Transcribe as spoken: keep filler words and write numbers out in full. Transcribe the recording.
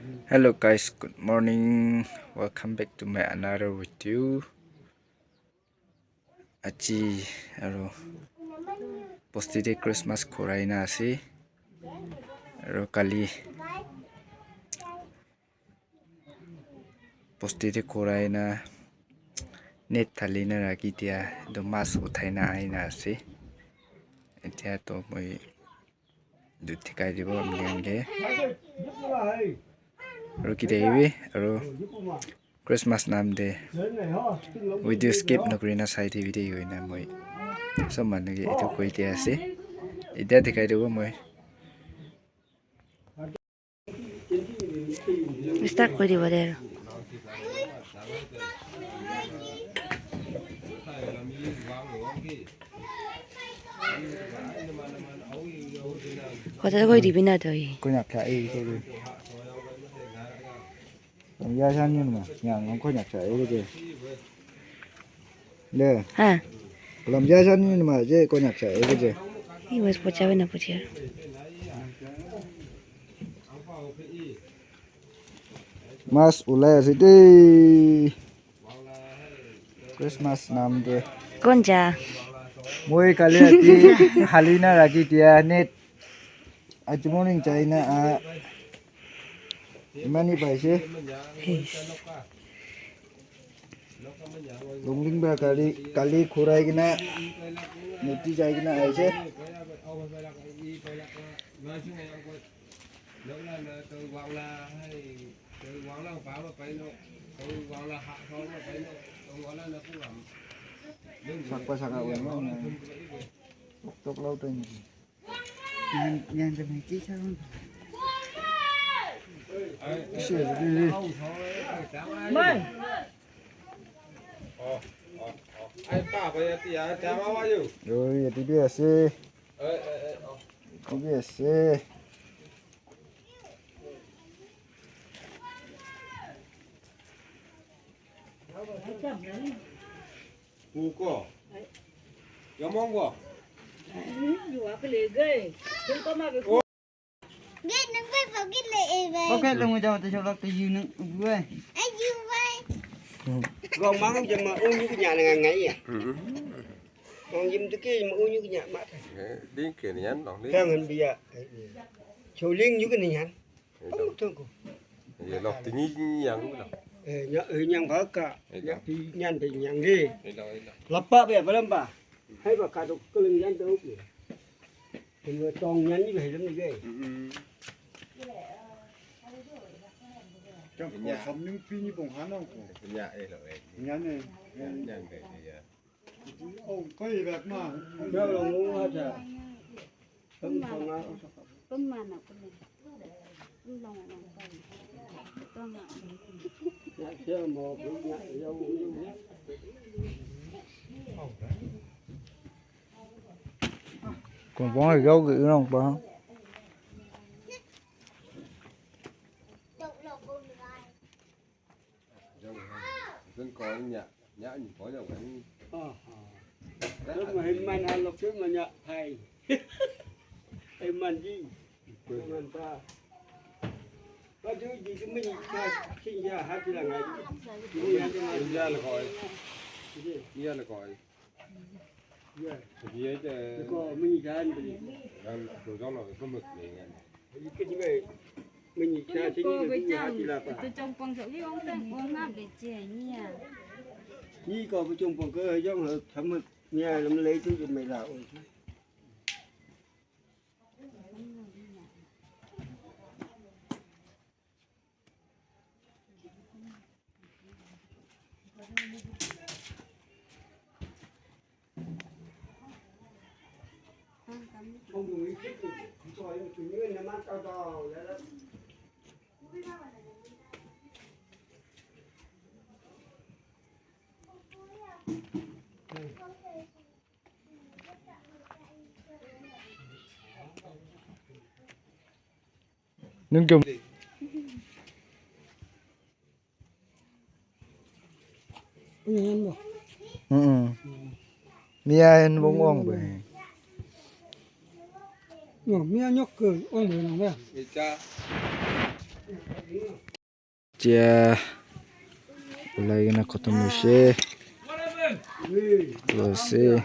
Hello guys, good morning. Welcome back to my another video. Aji, aro, bosti de Christmas khurai na ase. Aro kali bosti de khurai na net thali na rakhi dia, do mas uthai na ahi na ase. Etia to moi Etu thikai dibo apni khan ke. Aro ki de ibi, aro Christmas nam de video skip nokori na sai dibi de, oi na moi sob manu ke etu koi dia ase. Etia thikai dibo moi. Start kori dibo de aro. Hota koi dibi na toi. Konyak cha e, koi. Lamjai san ni ma, yang ngong konyak cha e je. Le. Ha. Lamjai san ni ma je konyak cha e je. Iwas pocha we na pocha. Mas ulai ase de. Christmas nam de. Kon cha? Moi kali rati hali na rakhi dia net. Aji morning chai na, ah, imani paise. Yes. Longding ba kali, kali khurai kena, nuti jai kena aise. Sakpa saka wen ma. Tok tok lau teng. Yan, yan, yan, yan. Mai. Oi, ya, ti bi ase. Ti bi ase. Pu ko. Yamong ko. Yu wa kele gai. Tum ko ma be ko. Gai nang bai pocket le e bai. Pocket le ngu jao te jao lak te yu nang bai. Ai yu bai. Gong mang jam ma ung yu nya nang ngai ya. Gong jim te ke ma ung yu nya ma. Ding ke nian long ding. Kang han bia. Chou ling yu ke nian. Tong tong ko. Ye lok ti ni nyang ko lok. Eh, nya, eh, nyang ba ka. Eh, ya ti nyan te nyang de. Eh, lok, eh, lok. Lapa be ba lam ba. Hai ba ka dok ko ling nyan te ok. Te mo tong nyan ni be lam ni be. Mm, mm. Chang ko sam ning pi ni bong han ong ko. Nya, eh, lok, eh. Nyan, eh. Nyan, nyan, eh, ya. Kon bong ai gao ke nong pa. Dân con nhạ, nhạ nhìn có nhau cái. Ờ, ờ. Rất là mà hình man ăn lộc trước mà nhạ thầy. Hình man gì? Hình man ta. Có thứ gì chứ mình ta sinh ra hát thì là ngày. Mình ra là gọi. Ra là gọi. Iya. Jadi aja. Ko minyi jalan tadi. Yang dodong lo, itu mesti kan. Jadi kita juga minyi jalan sini. Ko bejang, hati lah, Pak. Itu compong sok ni, wong tang, wong ngap deh, cie, ni ya. Ni ko bejang compong ke, yang harus sama, ni ya, nama lagi tu, cuma lah, oh. Nun kum. Mm. Mia hen bong ong be. Mia nyok ke ong be nang be. Icha. Tia, lai gana khatam lusai. Lusai.